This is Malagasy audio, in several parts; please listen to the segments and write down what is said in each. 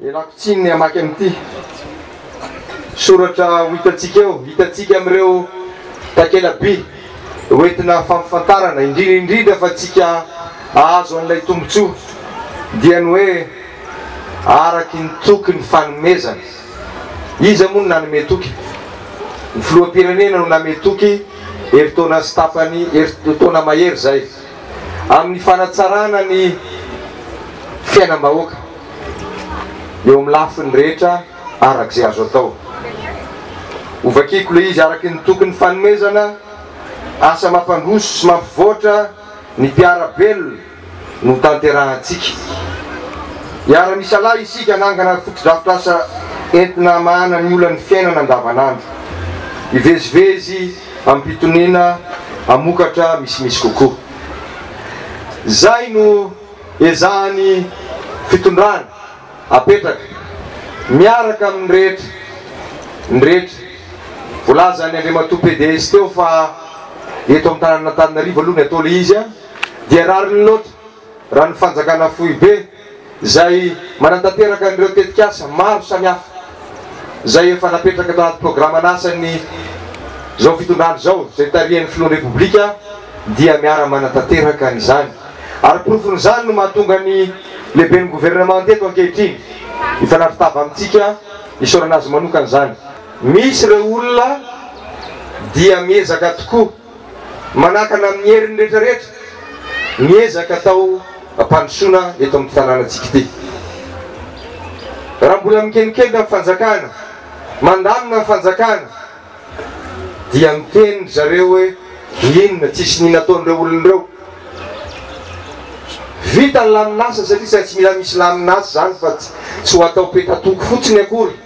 Ialako tsiny ny hamaky an'ity soratra ho hitantsika eo, hitantsika amin'ireo takela-by hoentina fampifantarana, indrindra indrindra fa tsika hahazo an'ilay tombontsoa dia ny hoe araky ny toky ny fanomezana. Iza moa no nanome toky? Ny filoham-pirenena no name toky herintaona sy tapany, herintaona mahery izay, amin'ny fanatsarana ny fiainam-bahoaka. eo amin'ny lafiny rehetra araka izay azo atao. Hovakiko ilay izy araka ny tokony fanomezana asa mampandroso sy mampivoatra ny mpiara-belona no tanterahantsika. Hiara-misalahy isika hanangana fotodrafitrasa entina hamahana ny olan'ny fiainana andavanandro. Hivezivezy amim-pitoniana hamokatra misimisy kokoa. Izay no. Ezahan'ny fitondrana apetraka miaraka amin'ny rehetra ny rehetra. Voalazan'ny Andriamatoa pds teo fa eto amin'ny tanànan'Antananarivo aloha ny atao ilay izy dia rariny loatra raha ny fanjakana foibe izay manatanteraka an'ireo tetikasa maro samihafa izay efa napetraka tao anaty programan'asan'ny izao fitondrana izao izay tarihan'ny filohan'ny Repoblika dia miara-manatanteraka an'izany. Ary porofon'izany no mahatonga ny lehiben'ny governemanta eto ankehitriny hifanatri-tava amintsika, isaorana azy manokana izany. Misy ireo olona dia miezaka tokoa manakana amin'ny heriny rehetra rehetra ny ezaka atao hampandrosoana eto amin'ity tanànantsika ity. Raha mbola mikenikeny ny fanjakana, mandamina ny fanjakana, Dia miteny ry zareo hoe inona tsisy ny nataon'ireo olona ireo. Vita ny lamin'asa satria tsy tsy mila misy lamin'asa izany fa tsy ho atao petatoko fotsiny akory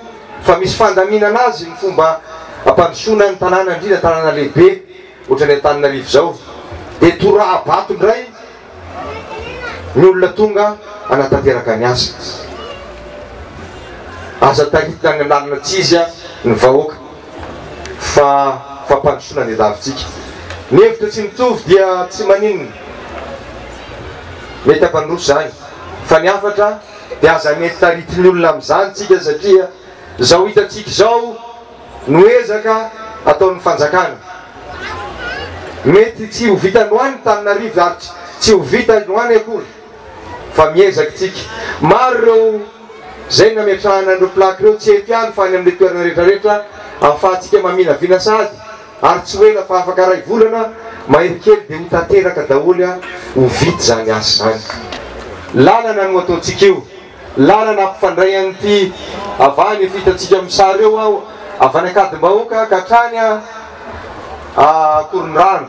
fa misy fandaminana azy ny fomba ampandrosoana ny tanàna indrindra tanàna lehibe ohatran'ny Antananarivo izao. Dia toraha-bato indray ny olona tonga hanatanteraka ny asa. Aza taritina any amin'ny lalana tsy izy ny vahoaka fa fampandrosoana ny davintsika. Ny hevitra tsy mitovy dia tsy maninona. Mety hampandroso izany. Fa ny hafatra dia aza mety taritin'ny olona amin'izany tsika satria izao hitantsika izao no ezaka ataon'ny fanjakana. Mety tsy ho vita androany Tananarivo ary tsy ho vita androany akory fa miezaka tsika. Maro ireo izay nametrahana an'ireo plaque ireo tsy eto ihany fa any amin'ilay toerana rehetra rehetra ahafahantsika maminavina sahady ary tsy ho ela fa afaka iray volana mahery kely dia ho tanteraka daholo ho vita izany asa izany. Lalana no ataontsika io. Lalana hampifandray an'ity avy any efa hitantsika amin'ny sary eo aho, avy any Ankadimbahoaka ka hatrany Ankorondrano.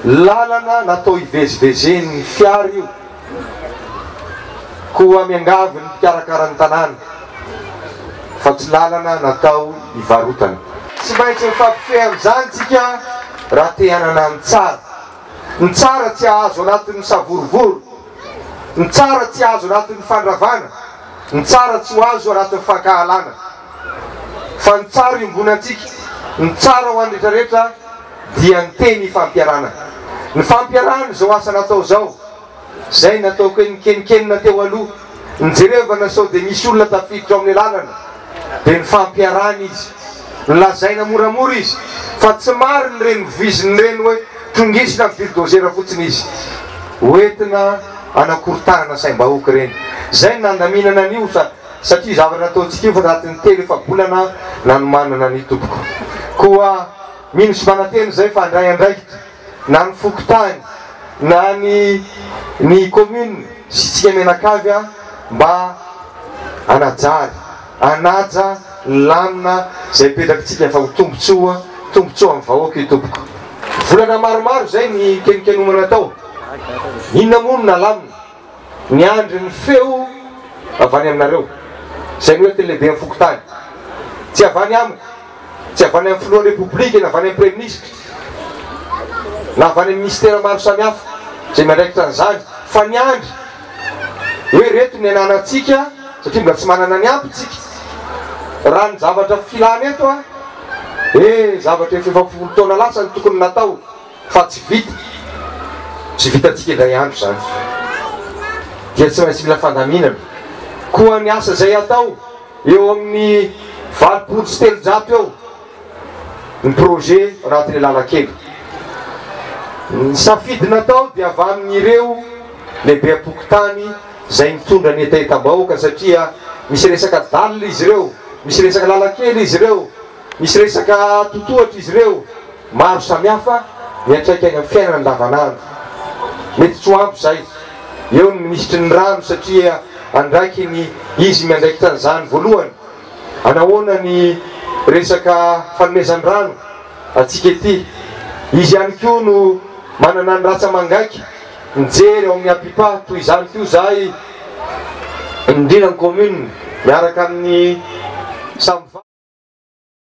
Lalana natao hivezivezen'ny fiara io. Koa miangavy ny mpikarakara ny tanàna fa tsy lalana natao hivarotana. Tsy maintsy mifampifehy amin'izany tsika raha te hanana ny tsara. Ny tsara tsy hahazo anatin'ny savorovoro. Ny tsara tsy azo anatin'ny fandravana, ny tsara tsy ho azo anatin'ny fankahalana. Fa ny tsara iombonantsika, ny tsara ho an'ny rehetrarehetra dia ny teny ifampiarahana. Ny fampiarahana izao asa natao izao, izay nataoko hoe nikenikenina teo aloha, nijerevana sao dia misy olona tafiditra ao amin'ny lalana, dia ny fampiarahana izy. Nolazaina moramora izy fa tsy marina ireny voiziny ireny hoe trongisina amin'ny bulldozer fotsiny izy. Hoentina hanakorontanana saim-bahoaka ireny. Izay no nandaminana an'io satria zavatra nataontsika io fa anatin'ny telo efa-bolana nanomanana an'io tompoko. Koa mino sy manantena izay fa handray andraikitra na ny fokontany na ny ny commune sy tsika mianakavy mba hanajary hanaja ny lamina izay apetrakitsika fa ho tombotsoa tombotsoa amin'ny vahoaka io tompoko. Volana maromaro izay ny kenikenomana tao. Inona moa no nalamina? Niandry ny feo avy any aminareo, izay noentin'ny lehiben'ny fokontany. Tsy avy any amiko, tsy avy any amin'ny filohan'ny Repoblika na avy any amin'ny Praiminisitra, na avy any amin'ny minisitera maro samihafa izay miandraikitra an'izany, fa niandry hoe ireto ny ananantsika satria mbola tsy manana ny ampy tsika. Raha ny zavatra filana eto a, eh zavatra efa 40 taona lasa no tokony natao fa tsy vita, tsy vitantsika indray andro izany. Dia tsy maintsy mila fandaminana. Koa ny asa izay atao eo amin'ny 380 eo ny projet anatin'ny lalan-kely. Ny safidy natao dia avy amin'ireo lehibem-pokontany izay mitondra ny hetahetam-bahoaka satria misy resaka dalle izy ireo, misy resaka lalan-kely izy ireo, misy resaka totohatra izy ireo, maro samihafa miantraika any amin'ny fiainana andavanandro. Mety tsy ho ampy izay. Eo ny minisitry ny rano satria andraikiny izy miandraikitra an'izany voalohany. Anahoana ny resaka fanomezan-drano antsika ety? Izy ihany koa no manana ny ratsa-mangaika mijery ao amin'ny APIPA, toy izany koa izahay indrindra ny commune miaraka amin'ny Samva.